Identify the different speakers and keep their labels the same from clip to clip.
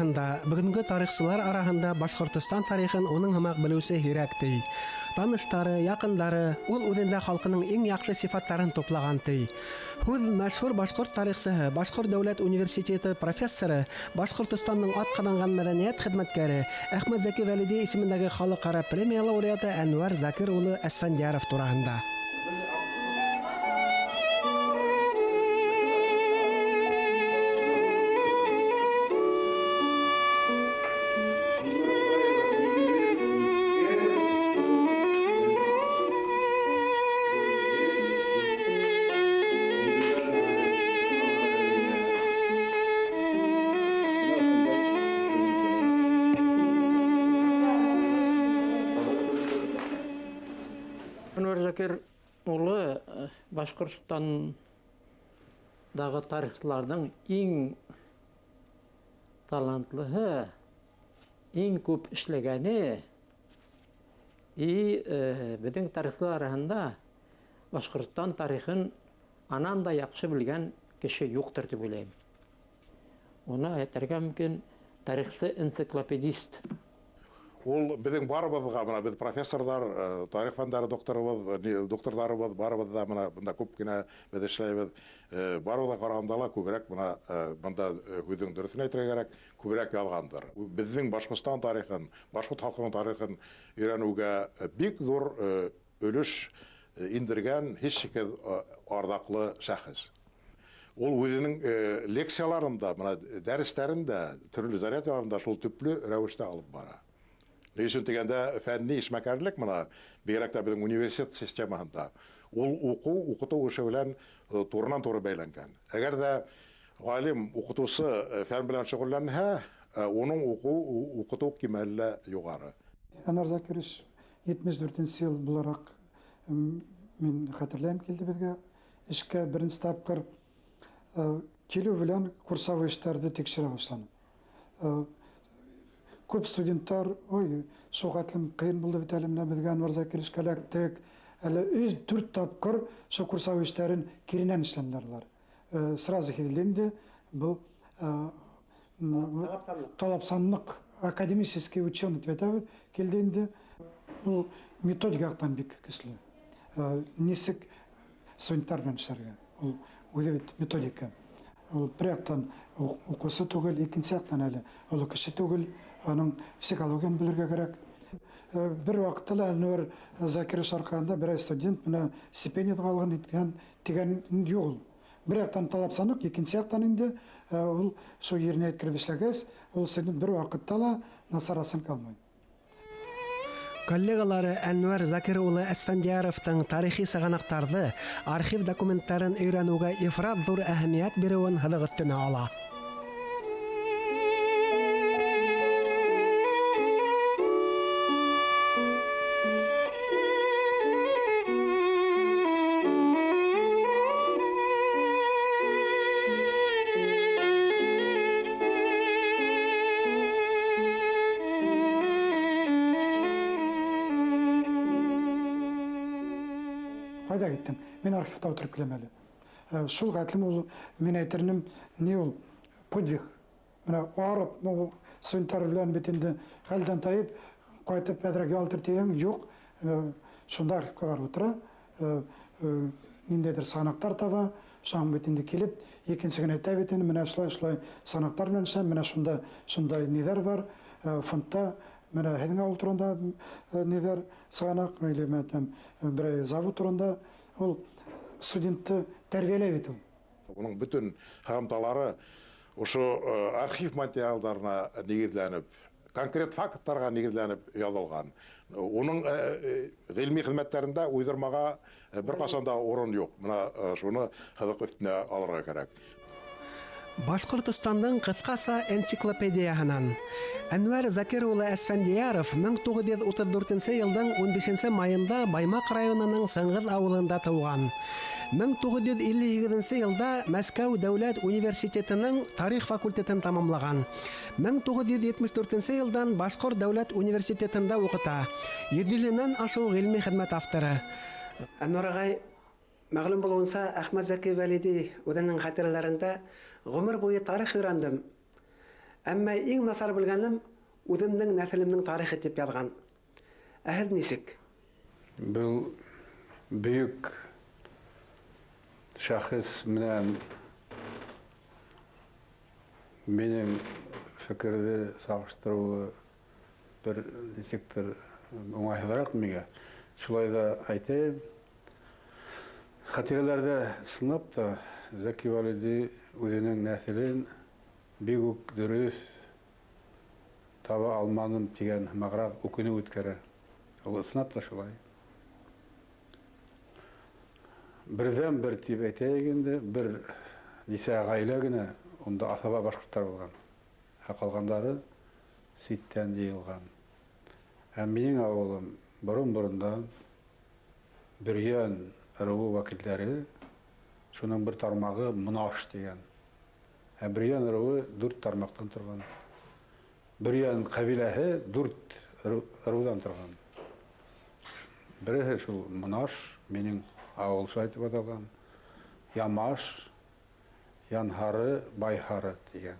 Speaker 1: араһында, бөгөнгө тарихсылар араһында Башҡортостан тарихын уның һымаҡ белеүсе һирәк ти. Таныштары, яҡындары ул үҙендә халҡының иң яҡшы сифаттарын туплаған ти. Һүҙ мәшһүр башҡорт тарихсыһы, Башҡорт дәүләт университеты профессоры, Башҡортостандың атҡаҙанған мәҙәниәт хеҙмәткәре Әхмәтзәки Вәлиди исемендәге халыҡ-ара премия лауреаты Әнүәр Закир улы Әсфәндиәров тураһында.
Speaker 2: Әнүәр Закир улы Башҡортостандағы тарихсыларҙың иң талантлыһы, иң күп эшләгәне и беҙҙең тарихсылар араһында Башҡортостан тарихын анан да яҡшы белгән кеше юҡтыр тип уйлайым. Уны әйтергә мөмкин, тарихсы энциклопедист.
Speaker 3: Ул беҙҙең барыбыҙға, бына беҙ профессорҙар, тарих фәндәре докторҙарыбыҙ, барыбыҙ ҙа бына бында күп кенә беҙ эшләйбеҙ. Барыбыҙға ҡарағанда ла күберәк бына, бында һүҙҙең дөрөҫөн әйтергә кәрәк, күберәк яҙғандыр. Беҙҙең Башҡортостан тарихын, башҡорт халҡының тарихын өйрәнеүгә бик ҙур өлөш индергән һис шикһеҙ арҙаҡлы шәхес. Ул үҙенең лекцияларында, бына дәрестәрендә, төрлө занятияларында шул төплө рәүештә алып бара. Ни өсөн тигәндә, фәнни эшмәкәрлек бына бигерәк тә беҙҙең университет системаһында ул уҡыу, уҡытыу эше белән турынан-туры бәйләнгән. Әгәр ҙә ғалим, уҡытыусы фән белән шөғөлләнһә, уның уҡыу, уҡытыу кимәле лә юғары.
Speaker 4: Әнүәр Закирович етмеш дүртенсе йыл булараҡ, мин хәтерләйем, килде беҙгә эшкә беренсе тапҡыр. Килеү белән курсовой эштәрҙе тикшерә башланым. Күп студенттар, ой, шул хәтлем ҡыйын булды бит әле, менә беҙгә Әнүәр Закировичка эләктек. Әле өс-дүрт тапҡыр шул курсовой эштәрен киренән эшләнеләр улар. Сразу һиҙелде инде, был, талапсанлыҡ, академический ученый тип әйтәбеҙ, килде инде. Ул методик яҡтан бик көслө. Нисек студенттар менән эшләргә? Ул үҙе бит методика. Ул бер яҡтан уҡыусы түгел, икенсе яҡтан әле оло кеше түгел, аның психологияны белергә кәрәк. Бер ваҡытта ла Әнүәр Закирович арҡаһында берәй студент менә стипендия алған иткән тигән юҡ ул. Бер яҡтан талапсанлыҡ, икенсе яҡтан инде, ул шул еренә еткереп эшләгәс, ул студент бер ваҡытта ла насар оценка алмай.
Speaker 1: Коллегалары Әнүәр Закир улы Әсфәндиәровтың тарихи сығанаҡтарҙы, архив документтарын өйрәнеүгә ифрат ҙур әһәмиәт биреүен һыҙыҡ өҫтөнә ала.
Speaker 4: Ҡайҙа киттең? Мин архивта ултырып киләм әле. Шул хәтлем ул, мин әйтер инем, ни ул подвиг. Менә арып, ул студенттар белән бит инде хәлдән тайып, ҡайтып әҙерәк ялтыр тигән юҡ. Шунда архивҡа барып ултыра, ниндәйҙер сығанаҡтар таба, шуның бит инде килеп, икенсе көн әйтә бит инде, менә шулай, шулай сығанаҡтар белән эшләм, менә шунда, шундай ниҙәр бар, фондта, менә һеҙҙең ауыл турында, ниҙәр сығанаҡ, или менә там, берәй завод турында, ул студентты тәрбиәләй бит ул.
Speaker 3: Уның бөтөн һығымталары ошо архив материалдарына нигеҙләнеп, конкрет факттарға нигеҙләнеп яҙылған. Уның ғилми хеҙмәттәрендә уйҙырмаға бер ҡасан да урын юҡ. Бына шуны һыҙыҡ өҫтөнә алырға кәрәк.
Speaker 1: Башҡортостандың ҡыҫҡаса энциклопедияһынан. Әнүәр Закир улы Әсфәндиәров мең туғыҙ йөҙ утыҙ дүртенсе йылдың ун бишенсе майында Баймаҡ районының Сыңғыҙ ауылында тыуған. Мең туғыҙ йөҙ илле һигеҙенсе йылда Мәскәү дәүләт университетының тарих факультетын тамамлаған. Мең туғыҙ йөҙ етмеш дүртенсе йылдан Башҡорт дәүләт университетында уҡыта. Йөҙ ашыу ғилми хеҙмәт авторы. Әнүәр ағай, мәғлүм булыуынса, Әхмәтзәки Вәлиди үҙенең хәтирәләрендә ғүмер буйы тарих өйрәндем. Әммә иң насар белгәнем үҙемдең нәҫелемдең тарихы тип яҙған. Ә һеҙ нисек?
Speaker 5: Был бөйөк шәхес менән минең фекерҙе сағыштырыуы бер нисектер уңайһыҙыраҡ миңә. Шулай ҙа әйтәйем, хәтирәләрҙә ысынлап та Зәки Вәлиди үҙенең нәҫелен бик үк дөрөҫ таба алманым тигән һымағыраҡ үкенеү үткәрә. Ул ысынлап та шулай. Берҙән бер тип әйтәйек инде, бер нисә ғаилә генә унда аҫаба башҡорттар булған. Ә ҡалғандары ситтән йыйылған. Ә минең ауылым борон-борондан Бөрйән ырыуы вәкилдәре, шуның бер тармағы Монаш тигән. Ә Бөрйән ырыуы 4 тармаҡтан торған. Бөрйән ҡәбиләһе 4 ырыуҙан торған. Береһе шул Монаш, минең ауыл шулай тип аталған. Ямаш, Янһары, Байһары тигән.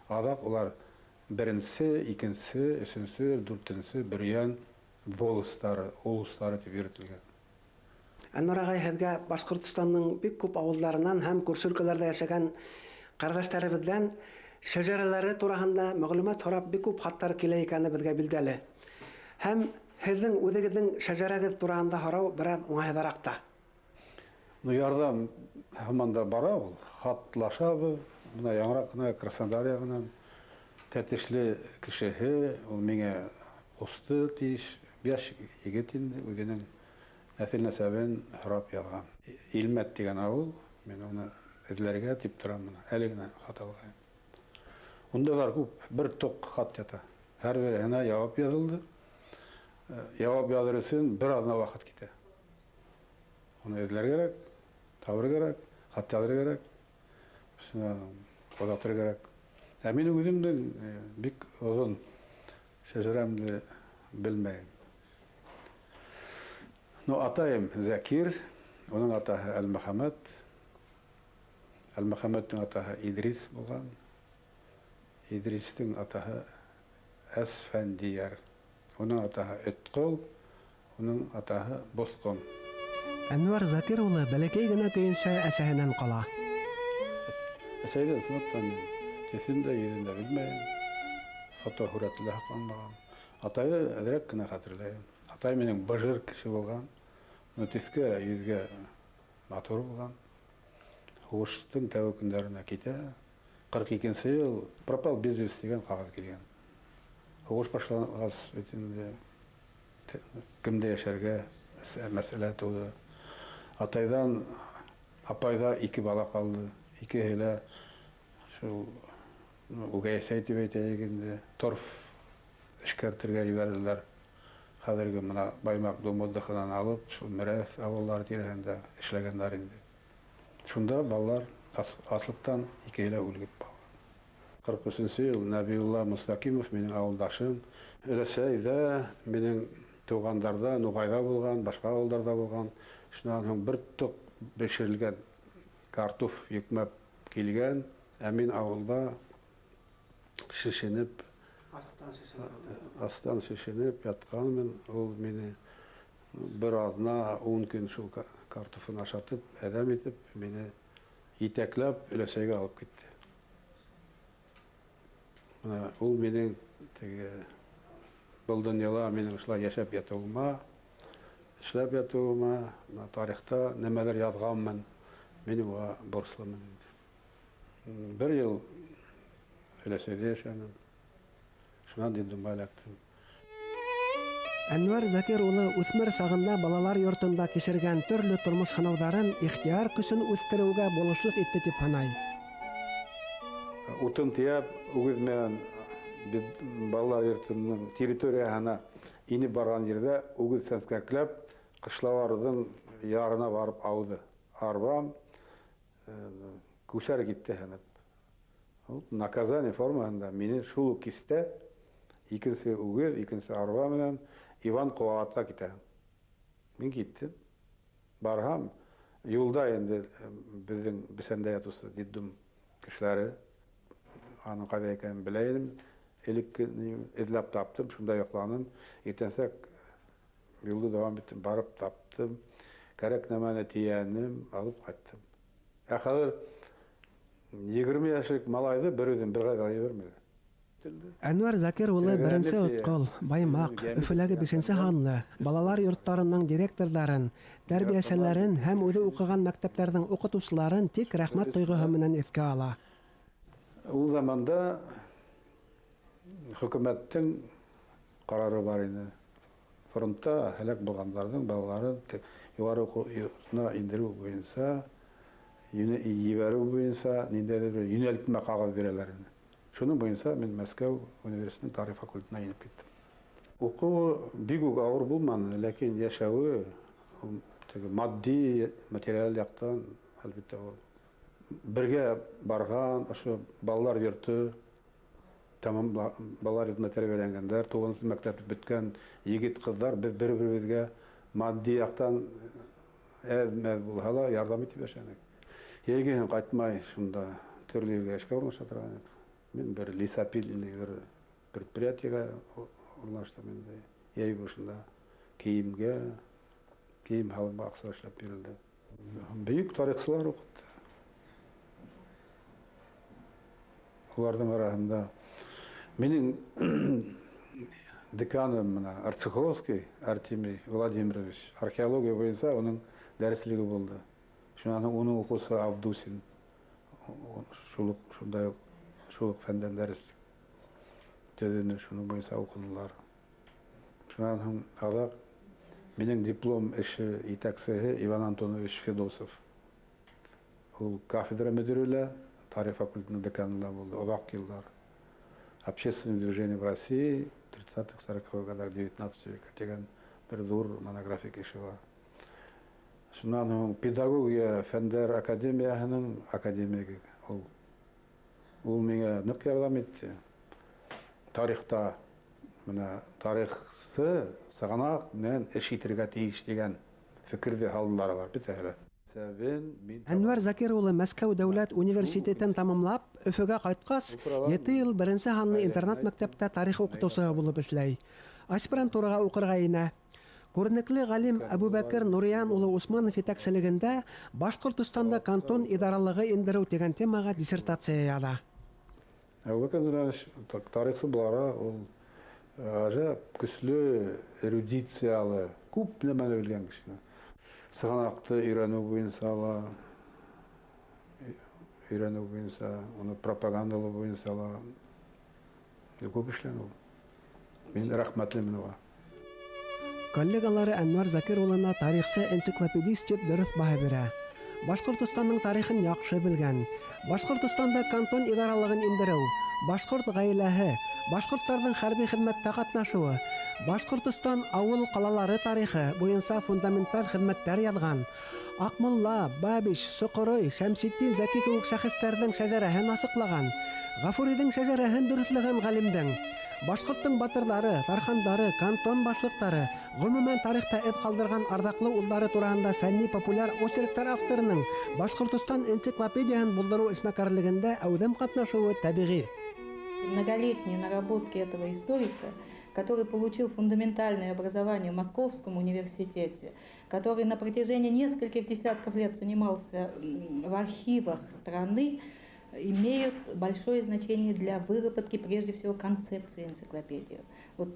Speaker 5: Аҙаҡ улар беренсе, икенсе, өсөнсө, дүртенсе Бөрйән волостары, улустары тип йөрөтөлгән.
Speaker 1: Әнвәр ағай, һеҙгә Башҡортостандың бик күп ауылдарынан һәм күрше өлкәләрҙә йәшәгән ҡәрҙәштәребеҙҙән шәжәрәләре тураһында мәғлүмәт һорап бик күп хаттар килә икәне беҙгә билдәле. Һәм һеҙҙең үҙегеҙҙең шәжәрәгеҙ тураһында һорау бер аҙ уңайһыҙыраҡ та.
Speaker 5: Ну, ярҙам һаман да бара ул. Хатлашабыҙ. Бына яңыраҡ ҡына Краснодар яғынан Тәтешле кешеһе, ул миңә ҡусты тейеш, йәш егет инде, үҙенең нәҫел нәсәбен һорап яҙған. Илмәт тигән ауыл, мин уны эҙләргә тип торам бына, әле генә хат алғайым. Ундайлар күп, бер тоҡ хат ята. Һәр береһенә яуап яҙылды. Яуап яҙыр өсөн бер аҙна ваҡыт китә. Уны эҙләр кәрәк, табыр кәрәк, хат яҙыр кәрәк, оҙатыр кәрәк. Ә мин үҙемдең бик оҙон шәжәрәмде белмәйем. Ну, атайым Зәкир, уның атаһы Әлмөхәмәт, Әлмөхәмәттең атаһы Идрис булған. Идристең атаһы Әсфәндияр, уның атаһы Өтҡол, уның атаһы Боҫҡон.
Speaker 1: Әнвәр Закир улы бәләкәй генә көйөнсә әсәһенән ҡала.
Speaker 5: Әсәйҙе ысынлап та мин төҫөн дә, йөҙөн дә белмәйем. Фотоһүрәте лә һаҡланмаған. Атайҙы әҙерәк кенә хәтерләйем. Атай минең быжыр кеше булған, но төҫкә, йөҙгә матур булған. Һуғыштың тәүге көндәренә китә. 42-нсе йыл пропал без вести тигән ҡағыҙ килгән. Һуғыш башланғас бит инде кемдә йәшәргә мәсьәлә тыуҙы. Атайҙан апайҙа 2 бала ҡалды. Икеһе лә шул үгәй әсәй тип әйтәйек инде, торф эшкәртергә ебәрҙеләр. Хәҙерге бына Баймаҡ дом отдыхынан алып, шул Мерәҫ ауылдары тирәһендә эшләгәндәр инде. Шунда балалар аслыҡтан икеһе лә үлеп ҡалған. 43-нсе йыл Нәбиулла Мостакимов минең ауылдашым. Өләсәйҙә минең туғандарҙа, Нуғайҙа булған, башҡа ауылдарҙа булған. Шунан һуң бер тоҡ бешерелгән картоф йөкмәп килгән, ә мин ауылда шешенеп, астан шешенеп ятҡанмын. Ул мине бер аҙна, 10 көн шул картофын ашатып, әҙәм итеп, мине етәкләп өләсәйгә алып китте. Бына ул минең теге был донъяла минең шулай йәшәп ятыуыма, эшләп ятыуыма, бына тарихта нәмәләр яҙғанмын, мин уға бурыслымын инде. Бер йыл өләсәйҙә йәшәнем. Шунан детдомға эләктем.
Speaker 1: Әнвәр Закир улы үҫмер сағында балалар йортонда кисергән төрлө тормош һынауҙарын ихтыяр көсөн үҫтереүгә булышлыҡ итте тип һанай.
Speaker 5: Утын тейәп, үгеҙ менән балалар йортоноң территорияһына инеп барған ерҙә үгеҙ сәнскәкләп ҡышлауарҙың ярына барып ауҙы. Арбам күсәр китте һынып. Наказание формаһында мине шул уҡ кистә икенсе үгеҙ, икенсе арба менән Иван Ҡыуағатҡа китә. Мин киттем. Барһам, юлда инде беҙҙең бесәндә ятыусы детдом кешеләре Аның ҡайҙа икәнен белә инем. Элек эҙләп таптым, шунда йоҡланым. Иртәнсәк юлды дауам иттем, барып таптым. Кәрәк нәмәне тейәнем, алып ҡайттым. Ә хәҙер 20 йәшлек малайҙы бер үҙен бер ҡайҙа ебәрмәйҙәр.
Speaker 1: Әнвәр Закир улы беренсе Отҡол, Баймаҡ, Өфөләге 5-нсе һанлы балалар йорттарының директорҙарын, тәрбиәселәрен һәм үҙе уҡыған мәктәптәрҙең уҡытыусыларын тик рәхмәт тойғоһо менән иҫкә ала.
Speaker 5: Ул заманда хөкүмәттең ҡарары бар ине. Фронтта һәләк булғандарҙың балаларын юғары уҡыу йортона индереү буйынса, ебәреү буйынса ниндәйҙер бер йүнәлтмә ҡағыҙ бирәләр ине. Шуның буйынса мин Мәскәү университетының тарих факультетына инеп киттем. Уҡыуы бик үк ауыр булманы, ләкин йәшәүе теге матди, материаль яҡтан, әлбиттә, ул бергә барған ошо балалар йорто, тамам балалар йортона тәрбиәләнгәндәр, 9-нсы мәктәпте бөткән егет ҡыҙҙар беҙ бер-беребеҙгә матди яҡтан әҙ-мәҙ булһа ла ярҙам итеп йәшәнек. Йәйгеһен ҡайтмай шунда төрлө ергә эшкә урынлаша торған инек. Мин бер лесопил или бер предприятиеға урынлаштым инде. Йәй башында кейемгә, кейем һалымға аҡса эшләп бирелде. Бөйөк тарихсылар уҡытты. Уларҙың араһында минең деканым мына Арцеховский Артемий Владимирович археология буйынса уның дәреслеге булды. Шунан һуң уның уҡыусы Авдусин шул уҡ, шундай уҡ, шул уҡ фәндән дәреслек төҙөнө, шуның буйынса уҡынылар. Шунан һуң аҙаҡ минең диплом эше етәксеһе Иван Антонович Федосов. Ул кафедра мөдире лә, тарих факультетының деканы ла булды оҙаҡ йылдар. Общественное движение в России 30-х, 40-х годах 19 века тигән бер ҙур монографик эше бар. Шунан һуң педагогия фәндәр академияһының академигы ул. Ул миңә ныҡ ярҙам итте. Тарихта мына тарихсы сығанаҡ менән эш итергә тейеш тигән фекерҙе һалдылар алар бөтәһе лә.
Speaker 1: Әнвәр Закир улы Мәскәү дәүләт университетын тамамлап, Өфөгә ҡайтҡас, 7 йыл беренсе һанлы интернат мәктәптә тарих уҡытыусыһы булып эшләй. Аспирантураға уҡырға инә. Күренекле ғалим Әбүбәкер Нуриян улы Усманов етәкселегендә Башҡортостанда кантон идаралығы индереү тигән темаға диссертация яҙа.
Speaker 5: Әбүбәкер Нуриянович тарихсы булараҡ ул ғәжәп көслө эрудициялы, күп нәмәне белгән кеше. Сығанаҡты өйрәнеү буйынса ла, өйрәнеү буйынса, уны пропагандалау буйынса ла күп эшләне ул. Мин рәхмәтлемен уға.
Speaker 1: Коллегалары Әнвәр Закир улына тарихсы энциклопедист тип дөрөҫ баһа бирә. Башҡортостандың тарихын яҡшы белгән, Башҡортостанда кантон идаралығын индереү, башҡорт ғаиләһе, башҡорттарҙың хәрби хеҙмәттә ҡатнашыуы, Башҡортостан ауыл ҡалалары тарихы буйынса фундаменталь хеҙмәттәр яҙған, Аҡмулла, Бабич, Соҡорой, Шәмсетдин Зәки кеүек шәхестәрҙең шәжәрәһен асыҡлаған, Ғафуриҙың шәжәрәһен дөрөҫләгән ғалимдең, башҡорттоң батырҙары, тархандары, кантон башлыҡтары, ғөмүмән тарихта эҙ ҡалдырған арҙаҡлы улдары тураһында фәнни популяр очерктар авторының Башҡортостан энциклопедияһын булдырыу эшмәкәрлегендә әүҙем ҡатнашыуы тәбиғи.
Speaker 6: Многолетние наработки этого историка, который получил фундаментальное образование в Московском университете, который на протяжении нескольких десятков лет занимался в архивах страны, имеют большое значение для выработки, прежде всего, концепции энциклопедии. Вот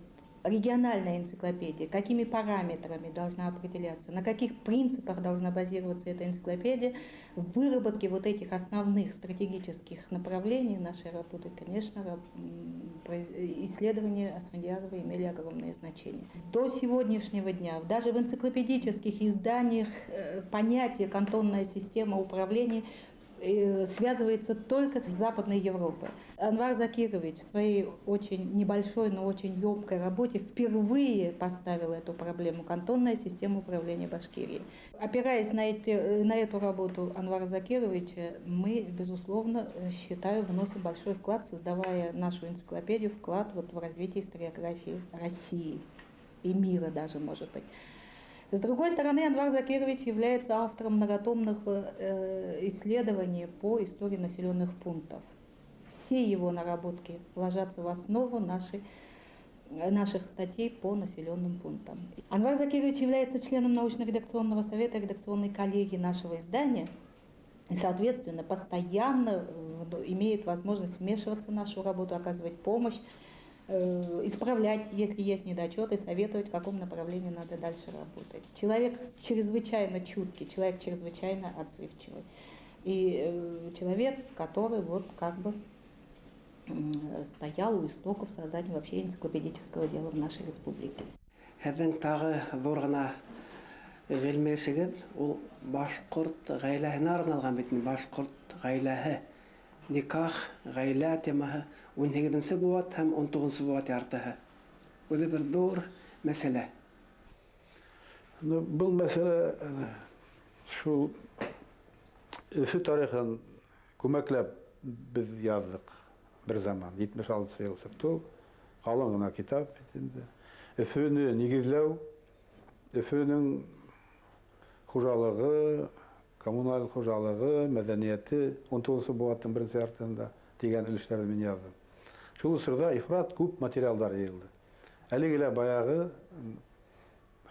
Speaker 6: региональная энциклопедия, какими параметрами должна определяться, на каких принципах должна базироваться эта энциклопедия, в выработке вот этих основных стратегических направлений нашей работы, конечно, исследования Асфандиярова имели огромное значение. До сегодняшнего дня, даже в энциклопедических изданиях понятие «кантонная система управления» связывается только с Западной Европой. Анвар Закирович в своей очень небольшой, но очень емкой работе впервые поставил эту проблему – кантонная система управления Башкирией. Опираясь на эту работу Анвара Закировича, мы, безусловно, считаю, вносим большой вклад, создавая нашу энциклопедию, вклад вот в развитие историографии России и мира даже, может быть. С другой стороны, Анвар Закирович является автором многотомных исследований по истории населенных пунктов. Все его наработки ложатся в основу наших статей по населенным пунктам. Анвар Закирович является членом научно-редакционного совета редакционной коллегии нашего издания и, соответственно, постоянно имеет возможность вмешиваться в нашу работу, оказывать помощь, исправлять, если есть недочеты, советовать, в каком направлении надо дальше работать. Человек чрезвычайно чуткий, человек чрезвычайно отзывчивый. И человек, который вот как бы стоял у истоков создания вообще энциклопедического дела в нашей республике.
Speaker 1: Һеҙҙең тағы ҙур ғына ғилми эшегеҙ ул башҡорт ғаиләһенә арналған бит, башҡорт ғаиләһе, никах, ғаилә темаһы 18-нсе быуат һәм 19-нсы быуат яртыһы. Үҙе бер ҙур мәсьәлә.
Speaker 5: Был мәсьәлә шул Өфө тарихын күмәкләп беҙ яҙҙыҡ бер заман, 76 йыл сыҡты ул, ҡалын ғына китап бит инде. Өфөнө нигеҙләү, Өфөнөң хужалығы, коммуналь хужалығы, мәҙәниәте 19-нсы быуаттың беренсе яртыһында тигән өлөштәрҙе мин яҙҙым. Шул осорҙа ифрат күп материалдар йыйылды. Әлеге лә баяғы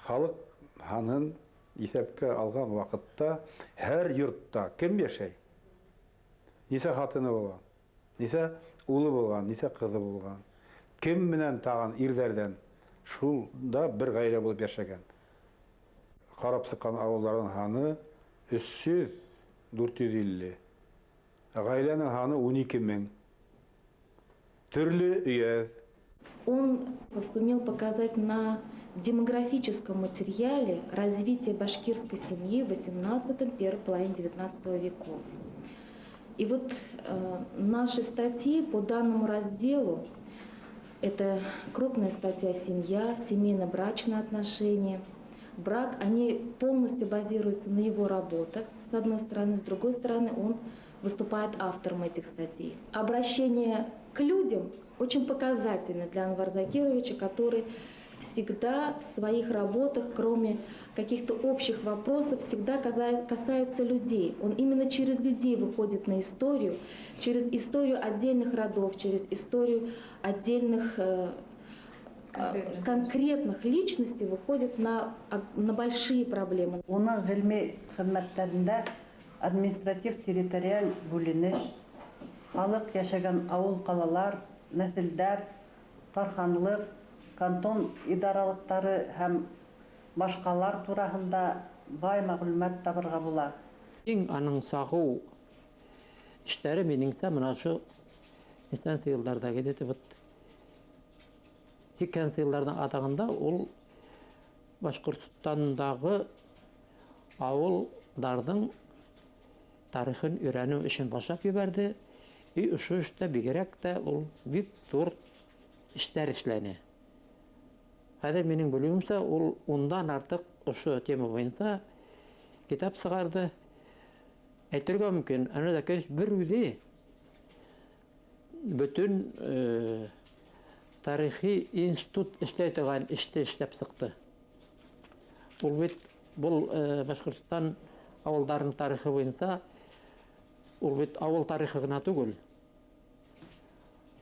Speaker 5: халыҡ һанын иҫәпкә алған ваҡытта һәр йортта кем йәшәй? Нисә хатыны булған, нисә улы булған, нисә ҡыҙы булған, кем менән тағын ирҙәрҙән шул да бер ғаилә булып йәшәгән. Ҡарап сыҡҡан ауылдарҙың һаны 300-450. Ғаиләнең һаны 12 мең. Төрлө өйәҙ.
Speaker 7: Он сумел показать на демографическом материале развитие башкирской семьи в 18-м, первой половине 19 веков. И вот наши статьи по данному разделу, это крупная статья «Семья», «Семейно-брачные отношения», «Брак», они полностью базируются на его работах, с одной стороны, с другой стороны, он выступает автором этих статей. Обращение к людям очень показательно для Анвара Закировича, который всегда в своих работах, кроме каких-то общих вопросов, всегда касается людей. Он именно через людей выходит на историю, через историю отдельных родов, через историю отдельных конкретных личностей выходит на большие проблемы.
Speaker 8: Уның ғилми хеҙмәттәрендә административ-территориаль бүленеш, халыҡ йәшәгән ауыл-ҡалалар, нәҫелдәр, тарханлыҡ, кантон идаралыҡтары һәм башҡалар тураһында бай мәғлүмәт табырға була.
Speaker 2: Иң аның сағыу эштәре минеңсә мына ошо нисәнсе йылдарҙа где-то вот 80-нсе йылдарҙың аҙағында ул Башҡортостандағы ауылдарҙың тарихын өйрәнеү эшен башлап ебәрҙе. И ошо эштә бигерәк тә ул бик ҙур эштәр эшләне. Хәҙер минең белеүемсә, ул ундан артыҡ ошо тема буйынса китап сығарҙы. Әйтергә мөмкин, Әнвәр Закирович бер үҙе бөтөн тарихи институт эшләй торған эште эшләп сыҡты. Ул бит был Башҡортостан ауылдарының тарихы буйынса, ул бит ауыл тарихы ғына түгел.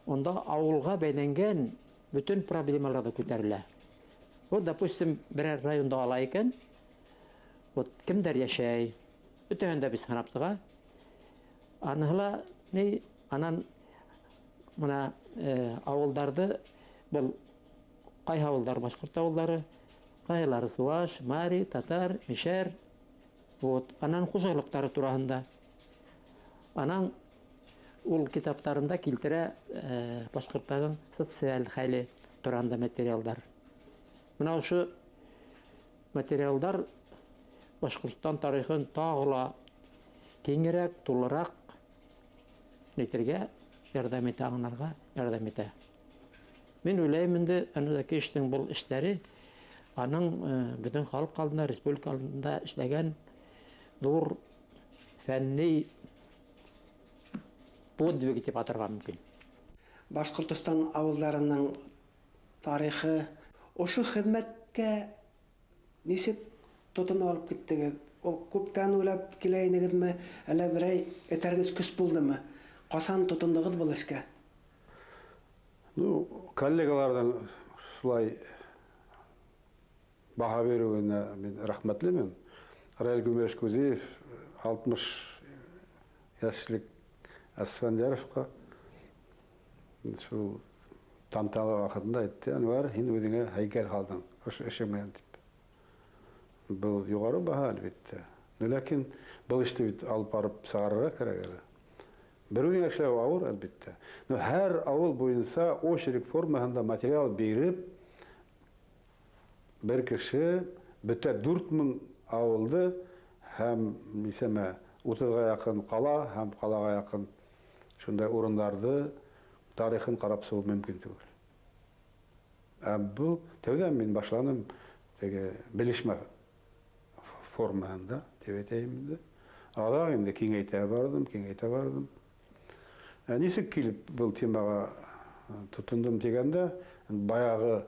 Speaker 2: Унда ауылға бәйләнгән бөтөн проблемалар ҙа күтәрелә. Вот, допустим, берәр районда ала икән, вот кемдәр йәшәй, бөтәһен дә беҙ һанап сыға. Аныһы ла ни, анан мына ауылдарҙы, был ҡайһы ауылдар башҡорт ауылдары, ҡайһылары суваш, мари, татар, мишәр, вот, анан хужалыҡтары тураһында. Анан ул китаптарында килтерә башҡорттарҙың социаль хәле тураһында материалдар. Мына ошо материалдар Башҡортостан тарихын тағы ла киңерәк, тулыраҡ нитергә ярҙам итә, аңларға ярҙам итә. Мин уйлайым инде, Әнвәр Закировичтың был эштәре аның беҙҙең халыҡ алдында, республика алдында эшләгән ҙур фәнни подвиг тип атарға мөмкин.
Speaker 1: Башҡортостан ауылдарының тарихы, ошо хеҙмәткә нисек тотоноп алып киттегеҙ? Ул күптән уйлап килә инегеҙме, әллә берәй этәргес көс булдымы? Ҡасан тотондоғоҙ был эшкә?
Speaker 5: Ну, коллегаларҙың шулай баһа биреүенә мин рәхмәтлемен. Раил Гумерович Кузиев 60 йәшлек Әсфәндияровҡа шул тантана ваҡытында әйтте: "Әнвәр, һин үҙеңә һәйкәл һалдың ошо эшең менән", тип. Был юғары баһа, әлбиттә. Ләкин был эште бит алып барып сығарырға кәрәк әле. Бер үҙеңә эшләү ауыр, әлбиттә. Но һәр ауыл буйынса очерк формаһында материал биреп, бер кеше бөтә 4000 ауылды һәм нисәмә 30-ға яҡын ҡала һәм ҡалаға яҡын шундай урындарҙы тарихын ҡарап сығыу мөмкин түгел. Ә был тәүҙә мин башланым теге белешмә формаһында, тип әйтәйем инде. Аҙаҡ инде киңәйтә барҙым. Нисек килеп был темаға тотондом тигәндә, баяғы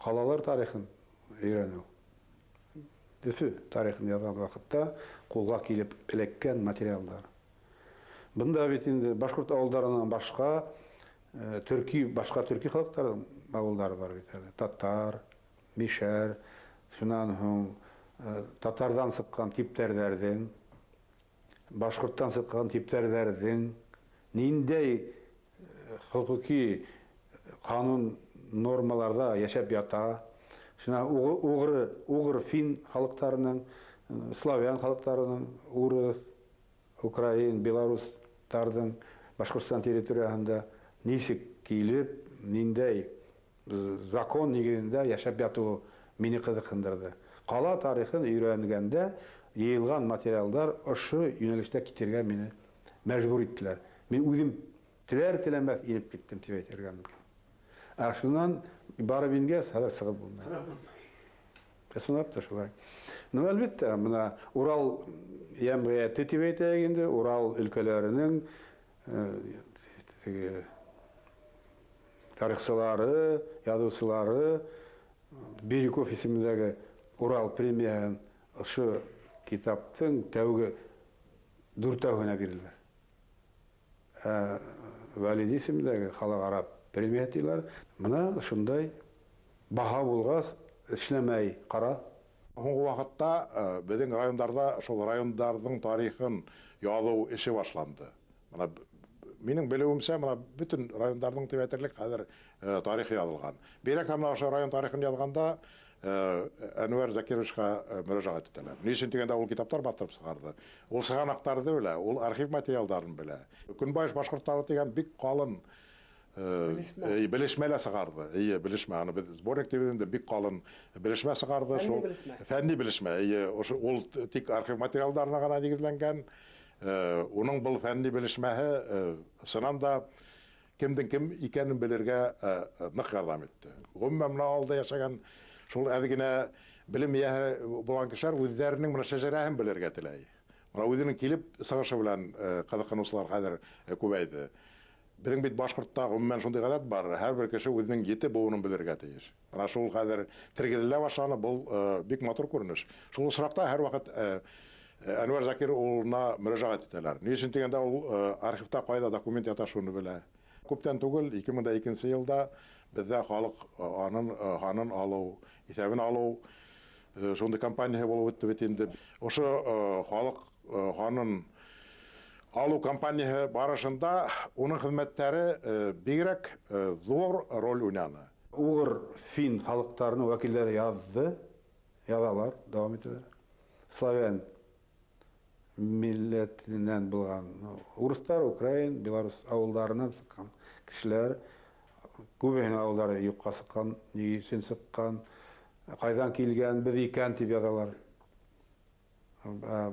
Speaker 5: ҡалалар тарихын өйрәнеү. Өфө тарихын яҙған ваҡытта ҡулға килеп эләккән материалдар. Бында бит инде башҡорт ауылдарынан башҡа төрки, башҡа төрки халыҡтарҙың ауылдары бар бит әле. Татар, мишәр, шунан һуң татарҙан сыҡҡан типтәрҙәрҙең, башҡорттан сыҡҡан типтәрҙәрҙең ниндәй хоҡуҡи ҡанун нормаларҙа йәшәп ята. Шунан уғыр фин халыҡтарының, славян халыҡтарының, урыҫ, украин, белорустарҙың Башҡортостан территорияһында нисек килеп, ниндәй закон нигеҙендә йәшәп ятыуы мине ҡыҙыҡһындырҙы. Ҡала тарихын өйрәнгәндә йыйылған материалдар ошо йүнәлештә китергә мине мәжбүр иттеләр. Мин үҙем теләр-теләмәҫ инеп киттем тип әйтергә мөмкин. Ә шунан барып ингәс, хәҙер сығып булмай. Ысынлап та шулай. Ну, әлбиттә, бына Урал йәмғиәте тип әйтәйек инде, Урал өлкәләренең теге тарихсылары, яҙыусылары Бирюков исемендәге Урал премияһын ошо китаптың тәүге дүртәүһенә бирҙеләр. Вәлиди исемендәге халыҡ-ара премия тиләр. Бына шундай баһа булғас, эшләмәй ҡара.
Speaker 3: Һуңғы ваҡытта беҙҙең райондарҙа шул райондарҙың тарихын яҙыу эше башланды. Бына минең белеүемсә, бына бөтөн райондарҙың тип әйтерлек хәҙер тарихы яҙылған. Бигерәк тә бына ошо район тарихын яҙғанда Әнвәр Закировичҡа мөрәжәғәт итәләр. Ни өсөн тигәндә, ул китаптар баҫтырып сығарҙы. Ул сығанаҡтарҙы белә, ул архив материалдарын белә. Көнбайыш башҡорттары тигән бик ҡалын белешмә лә сығарҙы. Эйе, белешмә. Аны беҙ сборник тип инде, бик ҡалын белешмә сығарҙы. Шул фәнни белешмә. Эйе, ул тик архив материалдарына ғына нигеҙләнгән. Уның был фәнни белешмәһе ысыннан да кемдең кем икәнен белергә ныҡ ярҙам итте. Ғөмүмән, бына ауылда йәшәгән шул әҙ генә белем эйәһе булған кешеләр үҙҙәренең бына шәжәрәһен белергә теләй. Бына үҙенең килеп сығышы белән ҡыҙыҡһыныусылар хәҙер күбәйҙе. Беҙҙең бит башҡортта ғөмүмән шундай ғәҙәт бар, һәр бер кеше үҙенең ете быуынын белергә тейеш. Бына шул хәҙер тергеҙелә башланы, был бик матур күренеш. Шул осраҡта һәр ваҡыт Әнвәр Закир улына мөрәжәғәт итәләр. Ни өсөн тигәндә, ул архивта ҡайҙа документ ята, шуны белә. Күптән түгел, 2002 йылда беҙҙә халыҡ һанын алыу, иҫәбен алыу шундай кампанияһы булып үтте бит инде. Ошо халыҡ һанын алыу кампанияһы барышында уның хеҙмәттәре бигерәк ҙур роль уйнаны.
Speaker 5: Уғыр фин халыҡтарының вәкилдәре яҙҙы, яҙалар, дауам итәләр. Славян милләтенән булған урыҫтар, украин, белорус ауылдарынан сыҡҡан кешеләр, күбеһенең ауылдары юҡҡа сыҡҡан, ни өсөн сыҡҡан, ҡайҙан килгән, беҙ икән тип яҙалар.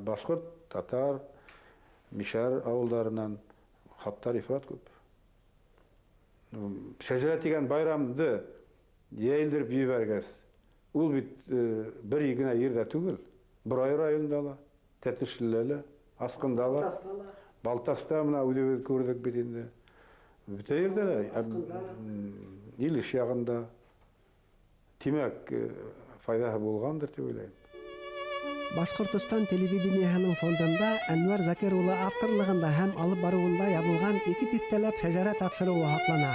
Speaker 5: Башҡорт, татар, мишәр ауылдарынан хаттар ифрат күп. Шәжәрә тигән байрамды йәйелдереп ебәргәс, ул бит бер генә ерҙә түгел, Борай районында ла, Тәтешлелә лә, Асҡында ла, Балтаста бына үҙебеҙ күрҙек бит инде. Бөтә ерҙә лә, Илеш яғында. Тимәк, файҙаһы булғандыр тип уйлайым.
Speaker 1: Башҡортостан телевидениеһының фондында Әнвәр Закир улы авторлығында һәм алып барыуында яҙылған 2 тиҫтәләп шәжәрә тапшырыуы һаҡлана.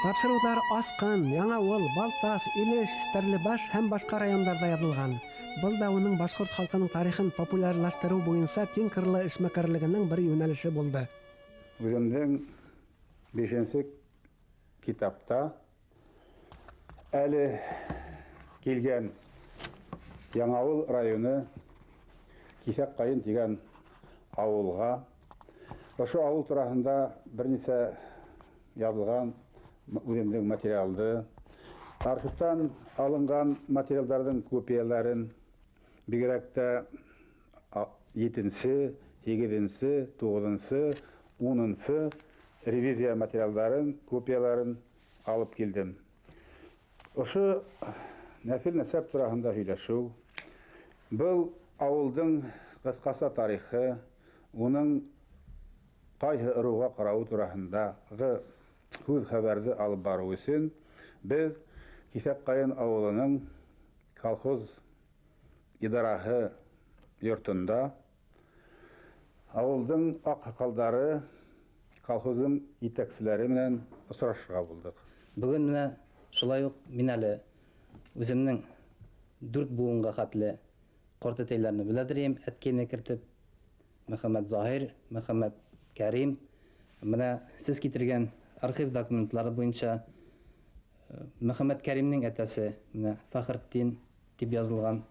Speaker 1: Тапшырыуҙар Асҡын, Яңауыл, Балтас, Илеш, Стәрлебаш һәм башҡа райондарҙа яҙылған. Был да уның башҡорт халҡының тарихын популярлаштырыу буйынса киң ҡырлы эшмәкәрлегенең бер йүнәлеше булды.
Speaker 5: Үҙемдең 5-нсе китапта әле килгән Яңауыл районы Киҫәк Ҡайын тигән ауылға, ошо ауыл тураһында бер нисә яҙылған үҙемдең материалды, архивтан алынған материалдарҙың копияларын, бигерәк тә 7-нсе, 8-нсе, 9-нсы, 10-нсы ревизия материалдарын, копияларын алып килдем. Ошо нәҫел нәсәп тураһында һөйләшеү, был ауылдың ҡыҫҡаса тарихы, уның ҡайһы ырыуға ҡарауы тураһындағы һүҙ хәбәрҙе алып барыу өсөн беҙ Киҫәк Ҡайын ауылының колхоз идараһы йортонда ауылдың аҡһаҡалдары, колхоздың етәкселәре менән осрашырға булдыҡ.
Speaker 9: Бөгөн менә шулай уҡ мин әле үҙемдең 4 быуынға хәтле ҡартәтәйләрне беләдер инем, әткәйне кертеп, Мөхәммәт Заһир, Мөхәммәт Кәрим. Менә сез китергән архив документлары буйынса Мөхәммәт Кәримнең әтәсе менә Фәхретдин дип язылған.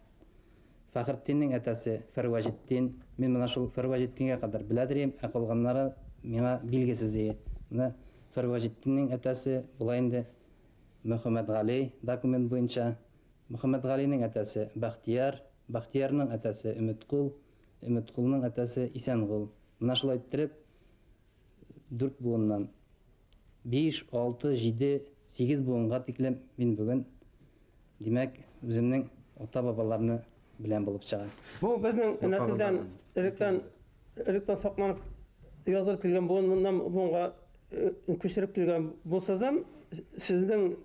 Speaker 9: Фәхретдиннең әтәсе Фәрвәҗетдин. Мин менә шул Фәрвәҗетдингә кадәр беләдер инем, ә калганнары миңа билгесез иде. Менә Фәрвәҗетдиннең әтәсе була инде Мөхәммәт Гали документ буйынса. Мөхәммәт Галинең әтәсе Бәхтияр, Бәхтиярның әтәсе Өмөткул, Өмөткулның әтәсе Исәнгул. Менә шулай иттереп 4 буыннан 5, 6, 7, 8 буынға тиклем мин бөгөн, димәк, үҙемдең ата-бабаларны белән булып сыға.
Speaker 10: Бу безнең нәселдән электән сакланып язылып килгән буыннан буынга күсереп килгән булса, сезнең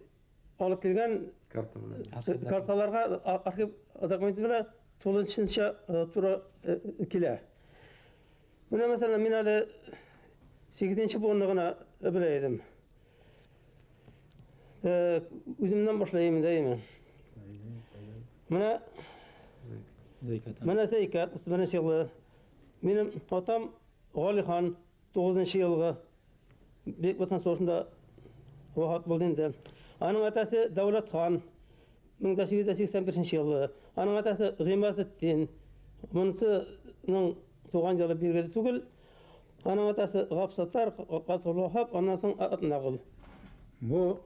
Speaker 10: алып килгән карталарга архив документы белән тулысынча тура килә. Менә мәсәлән, мин әле 8-нче буынны гына белә идем. Үземнән башлыйм инде, Менә Зәйкәт, 31 елгы. Минем атам Галихан 9-нчы елгы Бөек Ватан сугышында вафат булды инде. Аның атасы Дәүләтхан 1881 елгы. Аның атасы Гыймазетдин. Монысының туган елы билгеле түгел. Аның атасы Гапсаттар, Габдулваһаб, аннан соң Атнагул.
Speaker 11: Бу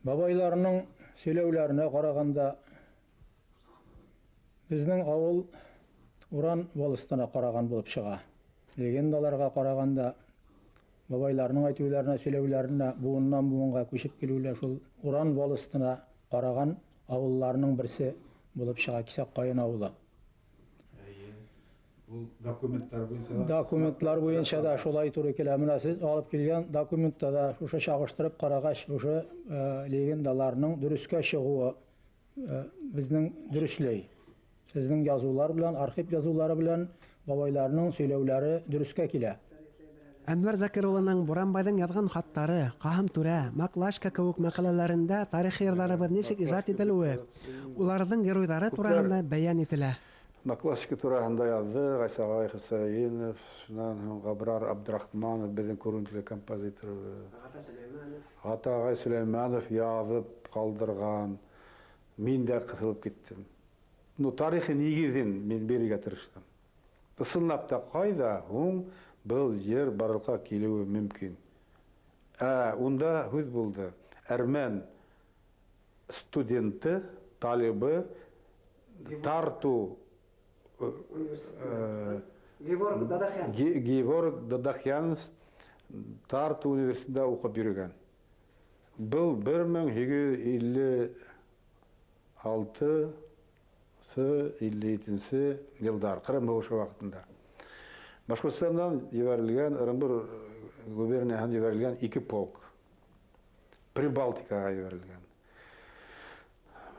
Speaker 11: бабайларының сөйләүләренә караганда безнең авыл Уран волостына караган булып чыга. Легендаларга караганда, бабайларының әйтүләренә, сөйләүләренә буыннан буынга күчеп килүләр шул Уран волостына караган авылларның берсе булып чыга Кисәк Каен авылы.
Speaker 5: Ул документлар буенча да
Speaker 11: документлар буенча да шулай туры килә. Менә сез алып килгән документта да шушы чагыштырып карагач, шушы легендаларның дөрескә чыгуы безнең дөресләй. Сезнең язулар белән, архив язулары белән бабайларның сөйләүләре дөрескә килә.
Speaker 1: Әнвәр Закир улының Буранбайҙың яҙған хаттары, Ҡаһым түрә, Маклашка кеүек мәҡәләләрендә тарихи йырҙарыбыҙ нисек ижад ителеүе, уларҙың геройҙары тураһында бәйән ителә.
Speaker 5: Маклашка тураһында яҙҙы Ғайса ағай Хөсәйенов, шунан һуң Ғабрар Абдрахманов, беҙҙең күренекле композитор. Ғата ағай Сөләймәнов яҙып ҡалдырған. Мин дә ҡыҫылып киттем. Ну, тарихи нигеҙен мин бирергә тырыштым. Ысынлап та ҡайҙа һуң был ер барлыҡҡа килеүе мөмкин? Ә унда һүҙ булды. Әрмән студенты, талибы Тарту
Speaker 1: Геворг Дадахянс.
Speaker 5: Геворг Дадахянс Тарту университетында уҡып йөрөгән. Был 1856-57 йылдар, Ҡырым һуғышы ваҡытында. Башҡортостандан ебәрелгән, Ырымбур губернияһынан ебәрелгән 2 полк Прибалтикаға ебәрелгән.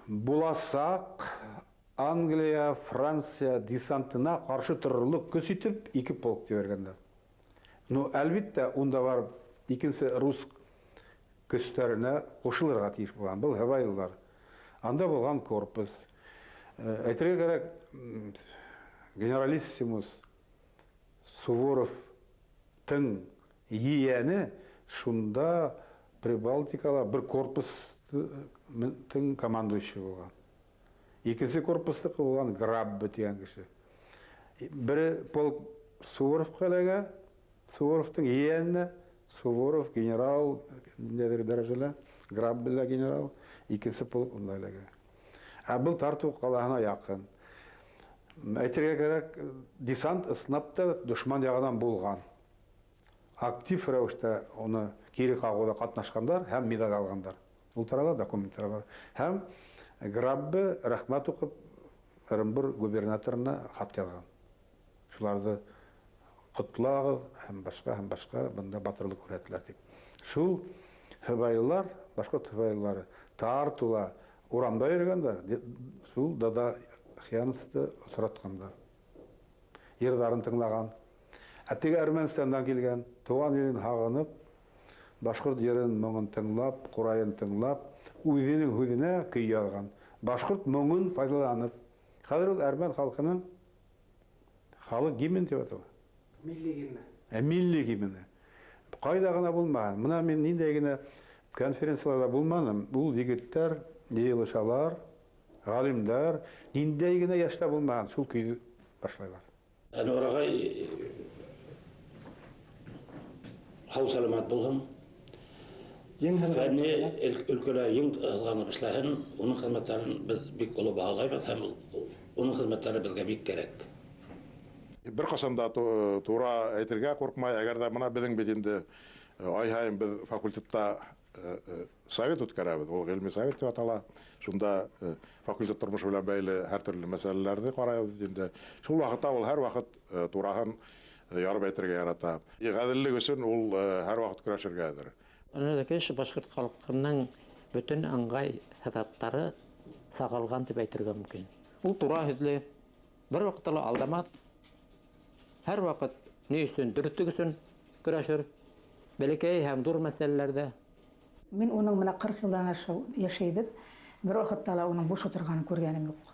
Speaker 5: Буласаҡ Англия, Франция десантына ҡаршы торорлоҡ көс итеп 2 полк ебәргәндәр. Ну, әлбиттә, унда барып икенсе рус көстәренә ҡушылырға тейеш булған. Был һыбайлылар. Анда булған корпус. Әйтергә кәрәк, генералиссимус Суворовтың ейәне шунда Прибалтикала бер корпустың командующий булған. Икенсе корпустыҡы булған Граббе тигән кеше. Бере полк Суворовҡа эләгә, Суворовтың ейәненә, Суворов генерал ниндәйҙер дәрәжәлә, Граббе лә генерал, икенсе полк унда эләгә. Ә был Тарту ҡалаһына яҡын. Әйтергә кәрәк, десант ысынлап та дошман яғынан булған. Актив рәүештә уны кире ҡағыуҙа ҡатнашҡандар һәм медаль алғандар. Ул турала документтар бар. Һәм Граббе рәхмәт уҡып Ырымбур губернаторына хат яҙған. Шуларҙы ҡотлағыҙ һәм башҡа бында батырлыҡ күрһәттеләр тип. Шул һыбайлылар, башҡорт һыбайлылары Тартула урамда йөрөгәндәр, шул Дада Хияновты осратҡандар. Йырҙарын тыңлаған. Ә теге Әрмәнстандан килгән, тыуған илен һағынып, башҡорт йырын моңон тыңлап, ҡурайын тыңлап, үҙенең һүҙенә көй яҙған. Башҡорт моңон файҙаланып, хәҙер ул әрмән халҡының халыҡ гимн тип атала.
Speaker 1: Милли гимны.
Speaker 5: Милли гимны. Ҡайҙа ғына булмаған. Бына мин ниндәй генә конференцияларҙа булманым, ул егеттәр йыйылышалар, ғалимдар, ниндәй генә йәштә булмаған, шул көйҙө башлайлар.
Speaker 12: Әнүәр ағай һау сәләмәт булһын. Фәнни өлкәлә ең һыҙғанып эшләһен, уның хеҙмәттәрен беҙ бик оло баһалайбыҙ һәм уның хеҙмәттәре беҙгә бик кәрәк.
Speaker 3: Бер ҡасан да тура әйтергә ҡурҡмай, әгәр дә бына беҙҙең бит инде ай һайын беҙ факультетта совет үткәрәбеҙ, ул ғилми совет тип атала. Шунда факультет тормошо менән бәйле һәр төрлө мәсьәләләрҙе ҡарайбыҙ инде. Шул ваҡытта ул һәр ваҡыт тураһын ярып әйтергә ярата. Ғәҙеллек өсөн ул һәр ваҡыт көрәшергә әҙер.
Speaker 2: Әнүәр Закирович башҡорт халҡының бөтөн ыңғай һыҙаттары сағылған тип әйтергә мөмкин. Ул тура һүҙле, бер ваҡытта ла алдамаҫ. Һәр ваҡыт ни өсөн, дөрөҫлөк өсөн көрәшер. Бәләкәй һәм ҙур мәсьәләләрҙә.
Speaker 13: Мин уның менән 40 йылдан ашыу йәшәйбеҙ. Бер ваҡытта ла уның буш ултырғанын күргәнем юҡ.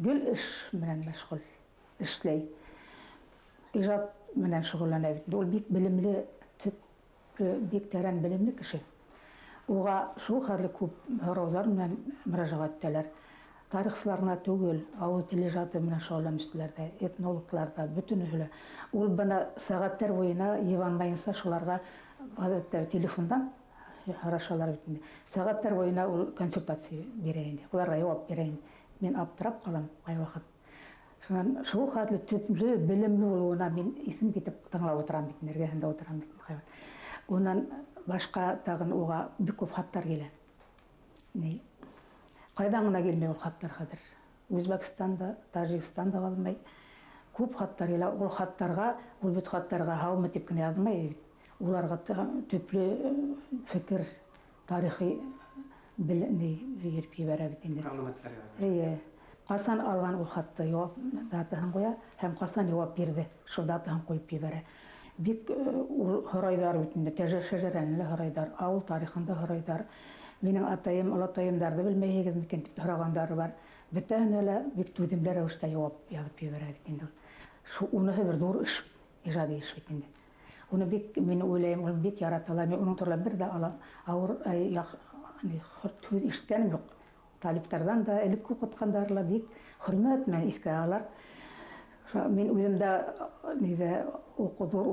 Speaker 13: Гел эш менән мәшғүл, эшләй. Ижад менән шөғөлләнә бит. Ул бик белемле, бик тәрән белемле кеше. Уға шул хәтле күп һорауҙар менән мөрәжәғәт итәләр. Тарихсылар ғына түгел, ауыҙ теле ижады менән шөғөлләнеүселәр ҙә, этнологтар ҙа, бөтөнөһө лә. Ул бына сәғәттәр буйына йыбанмайынса шуларға ғәҙәттә телефондан һорашалар бит инде. Сәғәттәр буйына ул консультация бирә инде, уларға яуап бирә инде. Мин аптырап ҡалам ҡай ваҡыт. Шунан шул хәтле төплө, белемле булыуына мин исем китеп тыңлап ултырам бит, эргәһендә ултырам бит ҡай ваҡыт. Унан башҡа тағын уға бик күп хаттар килә. Ни? Ҡайҙан ғына килмәй ул хаттар хәҙер. Үзбәкстанда, Тажикстанда ҡалмай. Күп хаттар килә. Ул хаттарға, ул бит хаттарға һаумы тип кенә яҙмай бит. Уларға төплө фекер, тарихи биреп ебәрә бит инде.
Speaker 1: Мәғлүмәттәр.
Speaker 13: Эйе. Ҡасан алған ул хатты, яуап датаһын ҡуя һәм ҡасан яуап бирҙе, шул датаһын ҡуйып ебәрә. Бик ул һорайҙар бит инде, шәжәрәне лә һорайҙар, ауыл тарихын да һорайҙар. Минең атайым, олатайымдарҙы белмәйһегеҙ микән тип һорағандары бар. Бөтәһенә лә бик түҙемле рәүештә яуап яҙып ебәрә бит инде. Шул уныһы бер ҙур эш, ижади эш бит инде. Уны бик, мин уйлайым, уны бик яраталар. Мин уның турала бер ҙә ауыр һүҙ ишеткәнем юҡ. Талиптарҙан да, элек уҡытҡандары ла бик хөрмәт менән иҫкә алалар. Мин үҙем дә ниҙә ҙур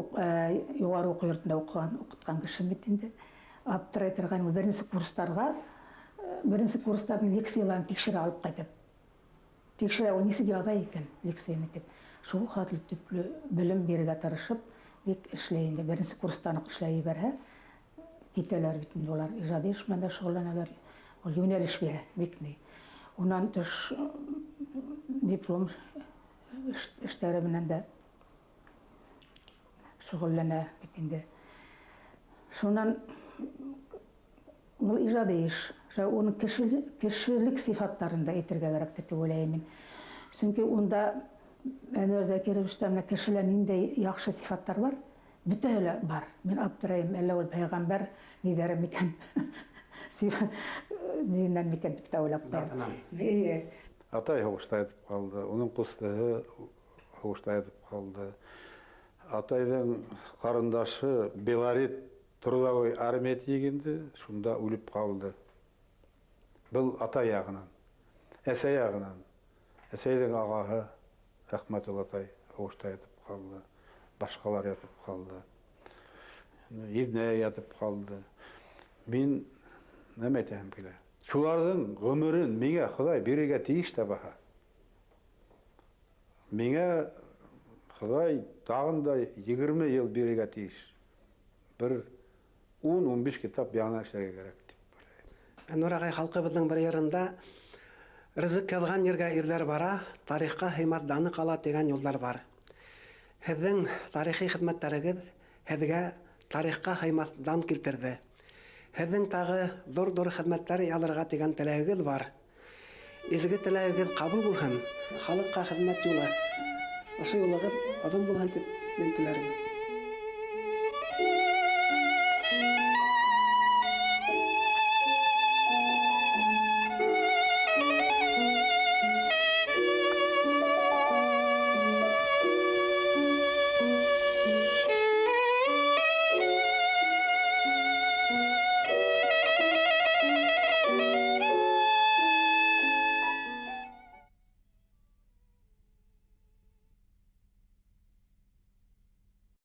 Speaker 13: юғары уҡыу йортонда уҡытҡан кешем бит инде. Аптырай торған беренсе курстарға, беренсе курстарҙың лекцияларын тикшерә алып ҡайтып. Тикшерә, ул нисек яҙа икән лекцияны тип. Шул хәтле төплө белем бирергә тырышып, бик эшләй инде. Беренсе курстан уҡ эшләй ебәрһә, китәләр бит инде улар. Ижади эш менән дә шөғөлләнәләр. Ул йүнәлеш бирә, бик ни. Унан тыш диплом эштәре менән дә шөғөлләнә бит инде. Шунан был ижади эш. Уның кешелек сифаттарын да әйтергә кәрәктер тип уйлайым мин. Сөнки унда Әнүәр Закировичта менә кешелә ниндәй яҡшы сифаттар бар, Бөтәһе лә бар. Мин аптырайым, әллә ул пәйғәмбәр ниҙәре микән? Нинән микән тип тә уйлап ҡуям.
Speaker 5: Атай һуғышта ятып ҡалды, уның ҡустыһы һуғышта ятып ҡалды. Атайҙың ҡарындашы Белорет трудовой армия тигенде, шунда үлеп ҡалды. Был атай яғынан, әсәй яғынан. Әсәйҙең ағаһы Әхмәтулла атай һуғышта ятып ҡалды, башҡалар ятып ҡалды. Еҙнәй ятып ҡалды. Мин нәмә әйтәһем килә? Шуларҙың ғүмерен миңә Хоҙай бирергә тейеш тә баһа. Миңә Хоҙай тағын да 20 йыл бирергә тейеш. Бер 10-15 китап яңынан эшләргә кәрәк тип уйлайым.
Speaker 1: Әнүр ағай, халҡыбыҙҙың бер йырында ризыҡ яҙған ергә ирҙәр бара, тарихҡа һыймаҫ даны ҡала тигән юлдар бар. Һеҙҙең тарихи хеҙмәттәрегеҙ һеҙгә тарихҡа һыймаҫ дан килтерҙе. Һеҙҙең тағы ҙур-ҙур хеҙмәттәр яҙырға тигән теләгегеҙ бар. Изге теләгегеҙ ҡабул булһын, халыҡҡа хеҙмәт юлы, ошо юлығыҙ оҙон булһын тип мин теләрмен.